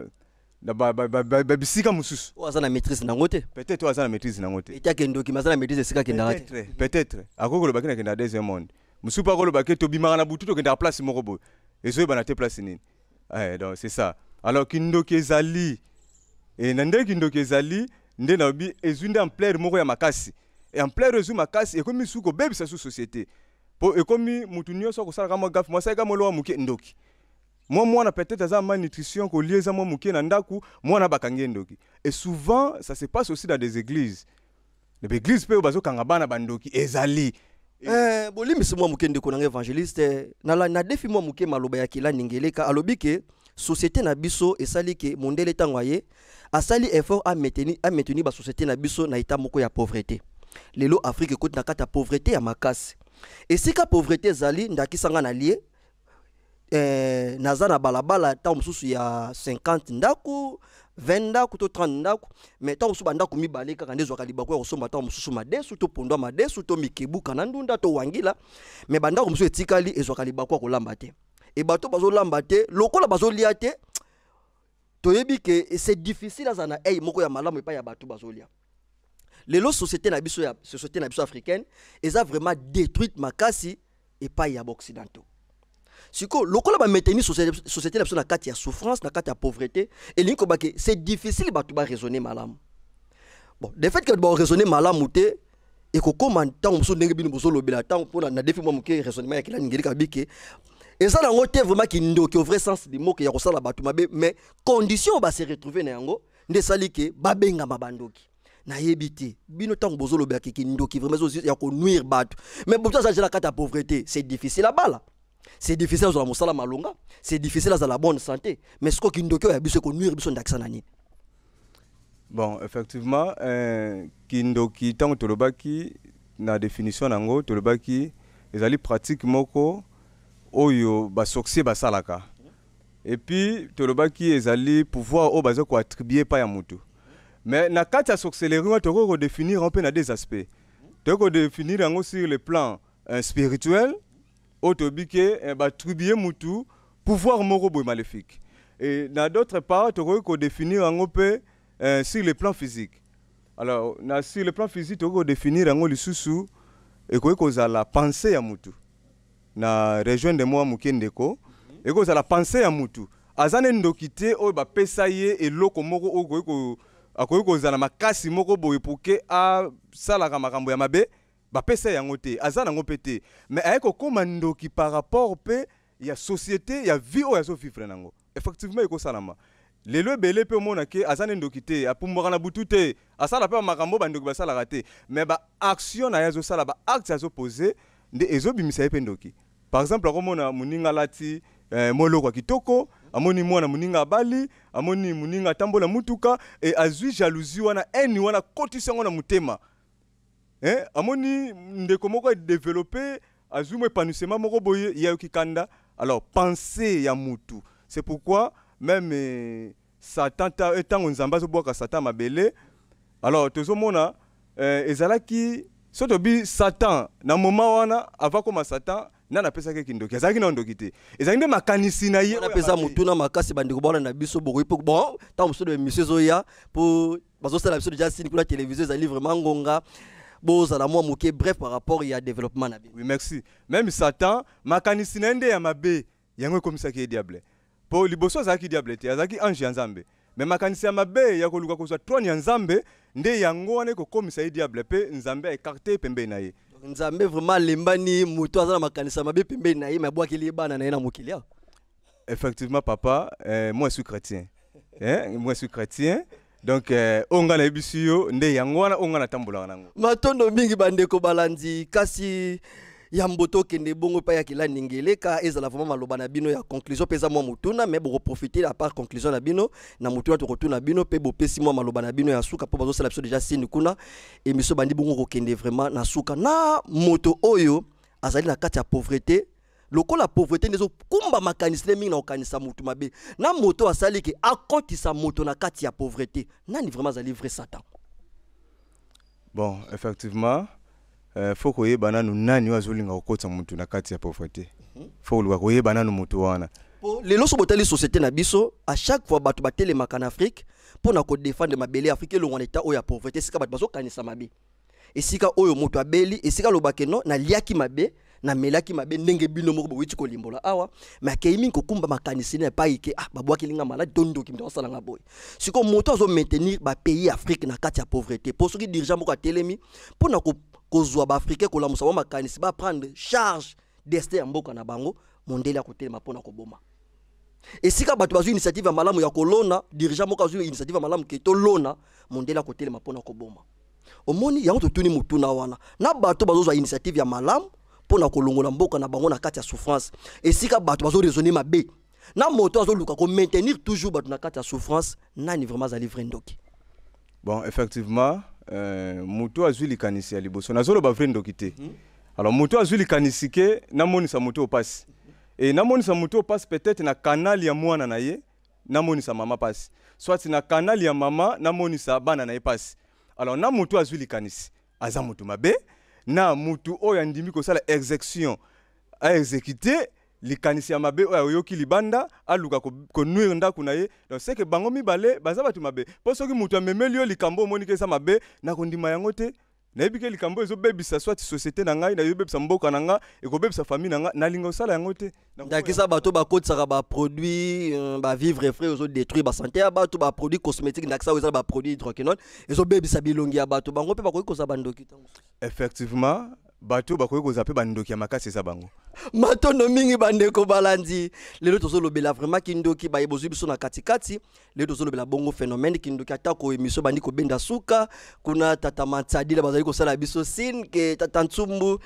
na ba ba ba ba ba bisika mosusu. Oyo aza na maîtrise nango te. Peut-être oyo aza na maîtrise nango te. Eti akendoki, mais aza na maîtrise esika akendaka te. Peut-être akoki koloba ke nakendaka deuxième monde. Mosusu mpe akoloba ke tobimaka na butu, tokendaka place moko boye, ezoyebana te place nini. Eh, donc c'est ça. Alors kindoki ezali, e na ndenge kindoki ezali nde nalobi ezwi nde ampleur moko ya makasi. E ampleur ezwi makasi, ekomi su kobebisa su société, mpo ekomi mutu nyonso akosalaka mwa gaffe, mwa asalaka mwa eloko moke, ndoki. Mwa mwana peut-être aza malnutrition, kolia eza mwa moke na ndako, mwana bakangi ye ndoki. Et souvent ça se passe aussi dans des églises, na baeglise mpe oyo bazokanga bana bandoki ezali. Bolimbisi mwa moke, ndeko nanga évangéliste, nadefi mwa moke maloba ya Kelani Ngeleka. Alobi ke société na biso esali ke mondele, ntango aye, asali effort amaintenir basociété na biso na état moko ya pauvreté. Lelo Afrique ekoti na kati ya pauvreté ya makasi. Esika pauvreté ezali, ndakisa nga na lie naza na balabala ntango mosusu ya 50 ndako, 20 ndako to 30 ndako, mais ntango mosusu bandako mibale kaka nde ezwaka libaku ya kosomba ntango mosusu madesu to pondwa, madesu to mikebuka na ndunda to wangila. Mais bandako mosusu etikali ezwaka libaku ya kolamba te. E bato bazolamba te, lokola bazolia te, toyebi ke c'est difficile aza na ei moko ya malamu epai ya bato bazolia. Lelo société na biso africaine eza vraiment détruite makasi epai ya baoccidentaux. Sikoyo lokola bamaintenir société na biso na kati ya souffrance, na kati ya pauvreté, elingi koba ke c'est difficile bato baraisonner malamu. Bon, de fait que baraisonner malamu te, ekokóma ntango mosusu ndenge bino bozolobela. Ntango mpona na defi mwa moke raisonnement ya Kelani Ngeleka, bike eza nango te vraiment kindoki au vrai sens du mot, ke ya kosala bato mabe, mais condition oyo base retrouve na yango nde esali ke babengama bandoki. Nayebi te bino ntango bozolobelaka kindoki vraiment ya konuire bato, mais boto aza na kati ya pauvreté, c'est difficile abala, c'est difficile azala mosala malonga, c'est difficile azala bonne santé. Mais sikoyo kindoki oyo ya biso ekonuire biso ndakisa na nini? Bon, effectivement, kindoki, ntango tolobaki na définition nango, tolobaki ezali pratique moko oyo basorcier basalaka. Et puis tolobaki ezali pouvoir oyo baza koattribue epai ya motu. Mais na kati ya sorcellerie wana, tokoki kodéfinir yango mpe na deux aspects. Tokoki kodéfinir yango sur le plan spirituel, oyo toyebi ke baattribue mutu pouvoir moko boye maléfique. Et na d'autre part, tokoki kodéfinir yango mpe sur le plan physique. Alors na sur le plan physique, tokoki kodéfinir yango lisusu, ekoki kozala pensée ya mutu. Na rejoindre mwa moke ndeko, ekoki kozala pensée ya mutu, aza ne ndoki te oyo bapesa ye eloko moko oyo akoki kozala makasi moko boye pour ke asalaka makambo ya mabe. Bapesa yango te, aza nango mpe te, mais aye kokóma ndoki par rapport mpe ya société, ya vie oyo azovivre nango. Effectivement, ekosalama lelo ebele mpe omona ke aza ne ndoki te, apumbwaka na butu te, asala mpe bamakambo bandoki basalaka te, mais baaction na ye azosala, baacte azopose nde ezobimisa ye mpe ndoki. Par exemple, akomona moninga alati mwa eloko ya kitoko. Amoni mwana moninga abali, amoni moninga atambola mutuka, e azwi jalousie wana, haine wana, akotisi yango na motema. Eh, amoni ndeko moko adéveloppe, azwi mo épanouissement moko boye, ye ayoki kanda. Alors pensée ya mutu, c'est pourquoi même Satan, ntango Nzambe azobwaka Satan mabele, alors tozomona ezalaki so tobi Satan na moment wana, avant koma Satan, nani apesaki kindoki? Azalaki na ndoki te, ezalaki nde makanisi na ye. Wana mpenza motuna makasi. Bandeko bawana na biso, bokoki mpo bon, ntango mosusu émission ezoya, mpo bazosala biso déjà signe kuna télévision, ezali vraiment ngonga bozala mwa moke bref par rapport ya développement na bino. Oui, merci. Même Satan, makanisi na ye nde ya mabe, yango ekomisaki ye diable. Mpo liboso azalaki diable te, azalaki ange ya Nzambe. Mais makanisi ya mabe ya koluka kozwa trône ya Nzambe nde yango wana ekokomisa ye diable, mpe Nzambe aécarter ye pembeni na ye. Nzambe vraiment alembani moto aza na makanisi ya mabe pembeni na ye, mais abwakeli ye bana na ye na mokili awa. Effectivement papa, moi je suis chrétien, hein? Moi je suis chrétien, donc oyo ngai nayebisi yo nde yango wana oyo ngai natambolaka nango. Matondo mingi, bandeko balandi. Kasi yambo tokende bongo epai ya Kelani Ngeleka, ezala vraiment maloba na bino ya conclusion mpe eza mwa motuna, mais bokoprofiter à part conclusion na bino na motuna tokotuna bino, mpe bopesi mwa maloba na bino ya suka, mpo bazosala biso déjà signe kuna, émission bandi bongo kokende vraiment na suka. Na moto oyo azali na kati ya pauvreté, lokola pauvreté nde ezokumba makanisi nde mingi na kokanisa motu mabe, na moto asali ke akotisa moto na kati ya pauvreté, nani vraiment azali vrai Satan? Bon, effectivement, faut koyeba nanu nani oyo azolinga kokotisa motu na kati ya pauvreté. Faut koluka koyeba nanu motu wana. Po lelo so botali société na biso, à chaque fois bato batelemaka na Afrique mpo na kodéfendre mabele ya Afrique elongwa na état oyo ya pauvreté, esika bato bazokanisa mabe, esika oyo moto abeli, esika alobake no naliaki mabe, namelaki mabe, ndenge bino moko bowiti kolimbola awa, mais akei mingi kokumba makanisi na epai ke ah, babwakeli nga maladi to ndoki moto asalanga boye. Sikoyo moto azomaintenir bapays Afrique na kati ya pauvreté, mpo soki dirigeant moko atelemi mpo na kozwa baafricain, kolamusa bango makanisi, baprendre charge destin ya mboka na bango, mondele akotelema mpo na koboma. Esika bato bazwi initiative ya malamu ya kolona, dirigeant moko azwi initiative ya malamu ke tolona, mondele akotelema mpo na koboma. Omoni yango, totuni motuna wana na bato bazozwa initiative ya malamu mpo na kolongola mboka na bango na kati ya souffrance, esika bato bazoraisonner mabe, na moto azoluka komaintenir toujours bato na kati ya souffrance, nani vraiment azali vrai ndoki? Bon, effectivement, moto azwi likanisi ya liboso, nazoloba vrai ndoki te. Alors moto azwi likanisi ke namonisa moto oyo pasi, e namonisa moto oyo pasi, peut-être na canal ya mwana na ye namonisa mama pasi, soit na canal ya mama namonisa bana na ye pasi. Alors na moto azwi likanisi aza moto mabe, na motu oyo andimi kosala exécution, aexécute likanisi ya mabe oyo ayoki libanda, aluka konuire ndako na ye, donc c'est que bango mibale baza bato mabe. Mpo soki moto amemeli yo likambo, omoni ke eza mabe, nakondima yango te. Nayebi ke likambo ezobebisa soit société na ngai, ezobebisa mboka na nga, ekobebisa famille na nga, nalinga kosala yango te. Ndakisa bato bakotisaka baproduit bavivre frais ezodétruire basanté ya bato, baproduit cosmétique, ndakisa oyo eza baproduit hydroquinone ezobebisa bilongi ya bato, bango mpe bakoki kozala bandoki ntango mosusu? Effectivement, bato bakoki kozala mpe bandoki ya makasi, eza bango. Matondo mingi, bandeko balandi. Lelo tozolobela vraiment kindoki. Baye bozwi biso na katikati, lelo tozolobela bongo phénomène kindoki. Atako émission bandi kobenda suka kuna, tata Matsadila bazali kosala biso signe ke tata Ntsumbu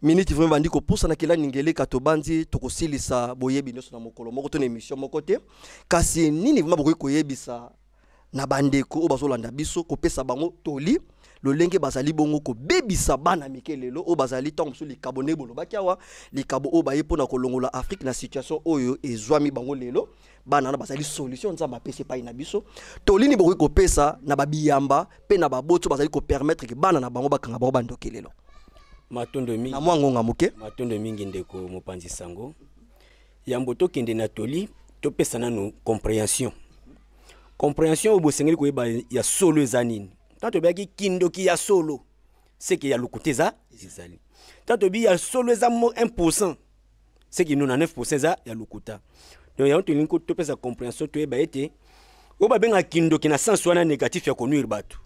minute vraiment bandi kopusana. Kelani Ngeleka, tobandi tokosilisa boyebi nyonso na mokolo moko to na émission moko te. Kasi nini vraiment bokoki koyebisa na bandeko oyo bazolanda biso, kopesa bango toli lolenge bazali bongo kobebisa bana mike lelo oyo bazali ntango mosusu likabo, ndenge bolobaki awa, likabo oyo baye mpona kolongola Afrique na situation oyo ezwami bango lelo, bana wana bazali solution Nzambe apesi epai na biso, tolini bokoki kopesa na babiyamba mpe na baboti oyo bazali kopermettre ke bana na bango bakanga bango bandoki lelo? Matondo mingi. Na mwa ngonga moke. Matondo mingi, ndeko mopanzi sango. Yambo tokende na toli, topesa nanu compréhension. Compréhension oyo bosengeli koyeba ya solo eza nini? Ntango tobeyaki kindoki ya solo, seke ya lokuta eza ezali. Ntango toyebi ya solo eza 1, seke 99 eza ya lokuta. Donc yango tolingi topesa compréhension, toyeba ete oyo babengaka kindoki na sens wana négatif ya konuire bato,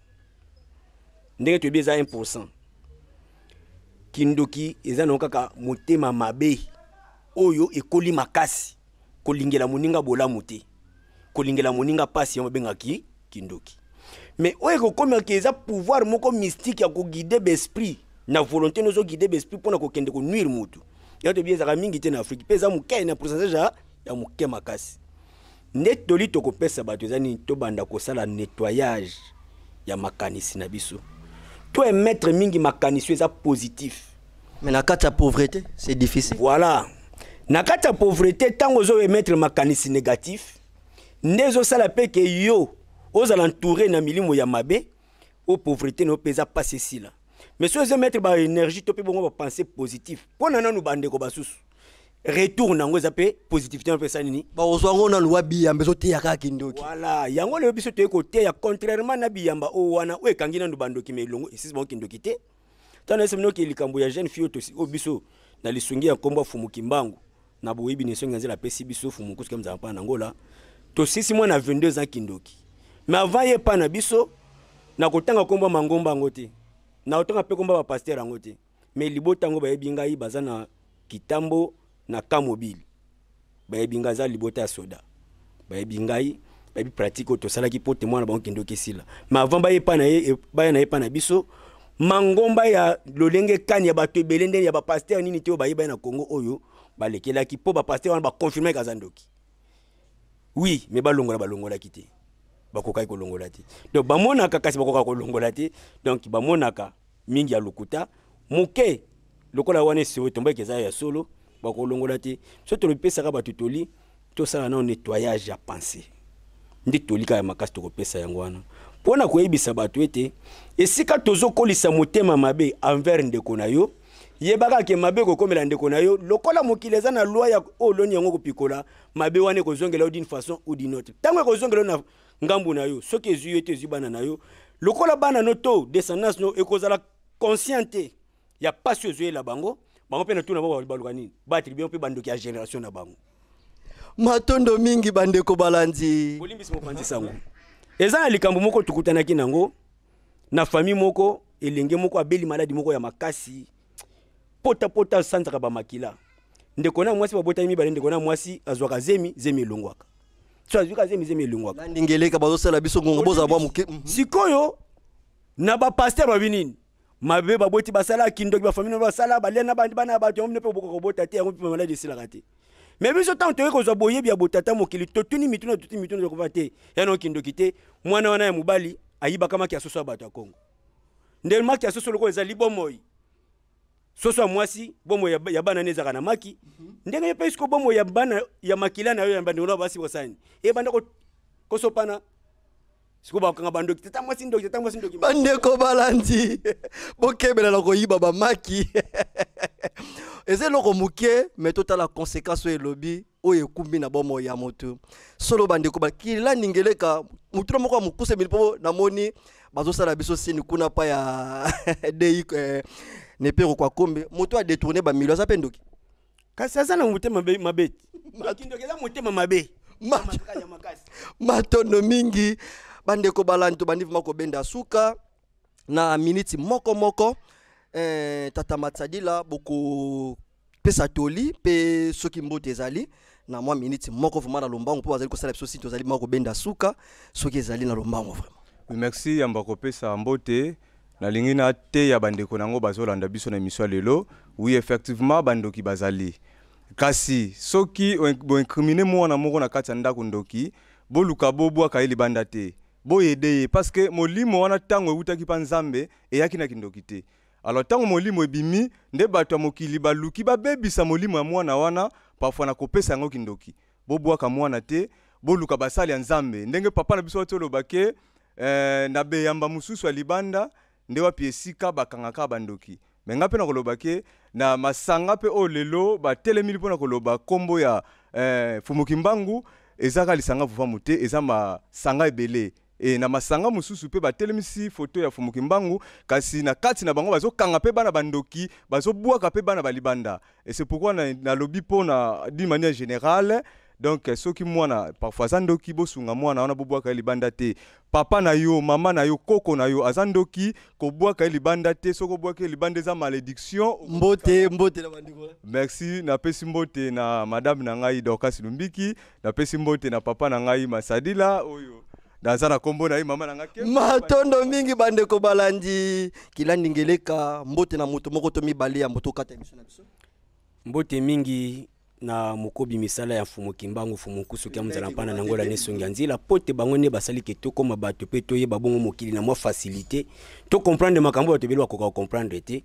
ndenge toyebi, eza 1. Kindoki eza nango kaka motema mabe oyo ekoli makasi, kolingela moninga bolamu te, kolingela moninga mpasi, yango babengaki kindoki. Mais oyo ekokomaka eza pouvoir moko mystique ya koguider baesprit na volonté, nozoguider baesprit mpona kokende konuire motu, yango toyebi ezalaka mingi te na Afrique, mpe eza moke na pourcentage ya moke makasi. Nde toli tokopesa bato eza nini? Tobanda kosala nettoyage ya makanisi na biso, to emettre mingi makanisi eza positif. Mais na kati ya pauvreté, c'est difficile. Voilà, na kati ya pauvreté, ntango ozo emettre makanisi négatif, nde ezosala mpe ke yo ozala entouré na milimo ya mabe. Oyo pauvreté na yo mpe eza mpasi esila. Mais soki ozomettre baénergie to mpe bongo bapensée positif mpo na nanu bandeko basusu, retour nango eza mpe positivité mpe esa nini? Bakozwa yango nanu wa biyamba ezoteya kaka kindoki. Voilà, yango lelo biso toye koteya contrairement na biyamba oyo wana oyo ekangi nanu bandoki, ma elongo esisi bango kindoki te. Ntango nayesa bino ke likambo ya jeune fille oyo biso na lisungi ya nkombo ya Fumu Kimbangu, na boyebi na esongi ya nzela apesi biso Fumu Nkusu Kemzala mpa na Ngola, tosisi mwana 22 ans kindoki. Mais avant ye epa na biso, na kotanga nkombo ya mangomba yango te, na kotanga mpe nkombo ya bapasteur yango te, mais libota yango bayebi ngai, baza na Kitambo na Kamobile, bayebi ngai, aza libota ya soda, bayebi ngai, bayebi pratique oyo tosalaki mpo te mwana bango kindoki esila. Mais avant baye epa na ye, baya na ye epa na biso, mangomba ya lolenge kani ya bato ebele ndenge ya bapasteur nini te oyo bayeba ye na Congo oyo balekelaki mpo bapasteur wana baconfirmaki aza ndoki, oui, mais balongola, balongolaki te, bakokaki kolongola te. Donc bamonaka, kasi bakokaka kolongola te. Donc bamonaka mingi ya lokuta moke lokola wana eseo etombaki eza ya solo, bakolongola te. So tolopesaka bato toli, tosala nano nettoyage ya pensée. Nde toli kaka ya makasi tokopesa yango wana mpo na koyebisa bato ete esika tozokolisa motema mabe envers ndeko na yo, yebaka ke mabe ekokomela ndeko na yo. Lokola mokili eza na loi ya oyo oloni yango kopikola, mabe wana ekozongela yo d'une façon ou d'une autre. Ntango ekozongela yo na ngambu na yo, soki ezwi yo te, ezwi bana na yo. Lokola bana no to descendance no ekozala conscient te ya pasi oyo ezoyela bango, bango mpe na tuna bango baluka nini, baattribue mpe bandoki ya génération na bango. Matondo mingi, bandeko balandi. Bolimbisi, mopanzi sango, eza na likambo moko tokutanaki nango na famille moko. Elenge moko abeli maladi moko ya makasi, potapota, asanzaka bamakila. Ndeko na mwasi, babotami mibale, ndeko na mwasi azwaka zemi, zemi elongwaka. So azwika zemi, zemi elongwaka. Landingeleka, bazosala biso ngonga, bozala mwa moke. Sikoyo na bapasteur babi nini? Mabe baboti basala, kindoki bafamille na basala, balia na bana ya bato yango, bino mpe bokoka kobota te, yango mpe maladi esilaka te. Mais biso, ntango toyei kozwa boyebi ya botata mokili, totuni mituna, totuni mituna, tokofa te ya no kindoki te. Mwana wana ya mobali ayibaka maki ya soso ya bato ya Kongo. Nde maki ya soso lokola ezali bomoi, soso ya mwasi, bomoi ya bana ne ezalaka na maki. Ndenge ye mpe siko bomoi ya bana ya makila na yo ya bandeko na basi bosani ebanda kosopana. Sikoyo bakokanga bandoki, tata mwasi ndoki, tata mwasi ndoki. Bandeko balandi, bokebela na koyiba bamaki. Eza eloko moke, mais totala conséquence oyo elobi oyo ekumbi na bomoi ya moto solo. Bandeko bakila ningeleka, motuna moko ya mokuse mili mpo namoni bazosala biso sini kuna pa ya dei nepero kwa kombe. Moto adétourne bamilio aza mpe ndoki? Kasi aza na motema mabe. Kindoki eza motema mabe ya makasi. Matondo mingi, bandeko balandi. Tobandi vraiment kobenda suka na miniti moko moko. Tata Matsadila, bokopesa toli mpe soki mbote ezali na mwa miniti moko vraiment na lombango, mpo bazali kosala biso si tozali mwa kobenda suka, soki ezali na lombango vraiment. Oui, merci. Yamba kopesa mbote, nalingi nateya bandeko nango bazolanda biso na émission ya lelo. Oui, effectivement, bandoki bazali, kasi soki boincrimine mwana moko na kati ya ndako ndoki, boluka bobwaka ye libanda te, boyede ye, parce que molimo wana, ntango ewutaki mpa Nzambe, eyaki na kindoki te. Alors ntango molimo ebimi, nde bato ya mokili baluki babebisa molimo ya mwana wana, parfois na kopesa yango kindoki. Bobwaka mwana te, boluka basali ya Nzambe. Ndenge papa na biso wati oloba ke na beyamba mosusu ya libanda nde wapi esika bakangaka bandoki. Mais nga mpe na koloba ke na masanga mpe oyo lelo batelemili mpona koloba nkombo ya Fumu Kimbangu, eza kaka lisanga Vuvamu te, eza masanga ebele. E na masanga mosusu mpe batelemisi foto ya Fumu Kimbangu, kasi na kati na bango bazokanga mpe bana bandoki, bazobwaka mpe bana balibanda. Et c'est pourquoi nalobi mpona d'une manière générale, donc soki mwana parfois aza ndoki, bosunga mwana wana, bobwaka ye libanda te. Papa na yo, mama na yo, koko na yo aza ndoki, kobwaka ye libanda te. Soki obwaki ye libanda, eza malédiction. Mbote, mbote na bandeko. Merci. Napesi mbote na madame na ngai Dorcas Lumbiki, napesi mbote na papa na ngai Masadila oyo naza na nkombo na ye, mama na ngai. Matondo mingi, bandeko balandi. Kilandi ngeleka, mbote na moto moko to mibale ya moto okata émission na biso. Mbote mingi. Na mokobi misala ya Mfumu Kimbangu, Mfumu Nkusu Kia Muzala Mpana na Ngola Nesongi ya Nzila, po te bango nde basali ke tokoma bato pe toyeba bongo mokili na mwa facilité, to comprendre makambo bato ebele bakoka ko comprendre te.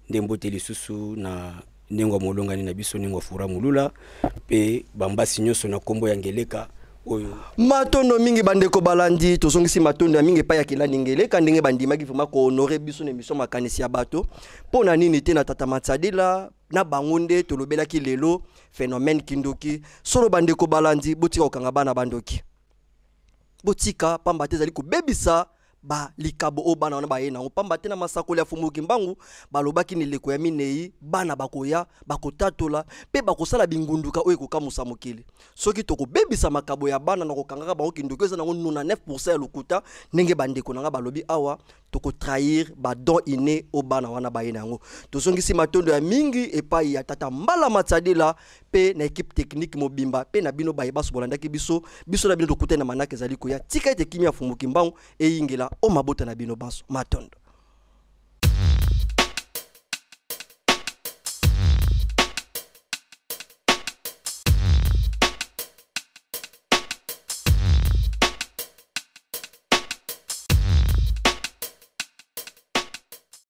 Nde mbote lisusu na ndenge ya molongani na biso ndenge ya Fura Mulula pe bambasi nyonso na kombo ya Ngeleka oyo. Matondo mingi bandeko balandi, tozongisi matondo ya mingi epai ya Kelani Ngeleka ndenge bandimaki vraiment kohonorer biso na émission Makanisi ya bato. Mpo na nini te na Tata Matsadila na bango nde tolobelaki lelo phénomène kindoki. Solo bandeko balandi, botika kokanga bana bandoki, botika, pamba te ezali kobebisa ba likabo oyo bana wana baye nango. Pamba te na masakoli ya Mfumu Kimbangu balobaki na eleko ya minei bana bakoya, bakotatola mpe bakosala bingunduka oyo ekokamusa mokili. Soki tokobebisa makabo ya bana na kokangaka bango kindoki, eza nango 99% ya lokuta ndenge bandeko na nga balobi awa, tokotrahir ba don inné oyo bana wana baye na yango. Tozongisi matondo ya mingi epai ya Tata Mbala Matsadila mpe na ekipe technique mobimba mpe na bino baye baso bolandaki biso. Biso na bino tokutani na manaka ezali koya. Tika ete kimia ya Mfumu Kimbangu eyingela o mabota na bino banso. Matondo.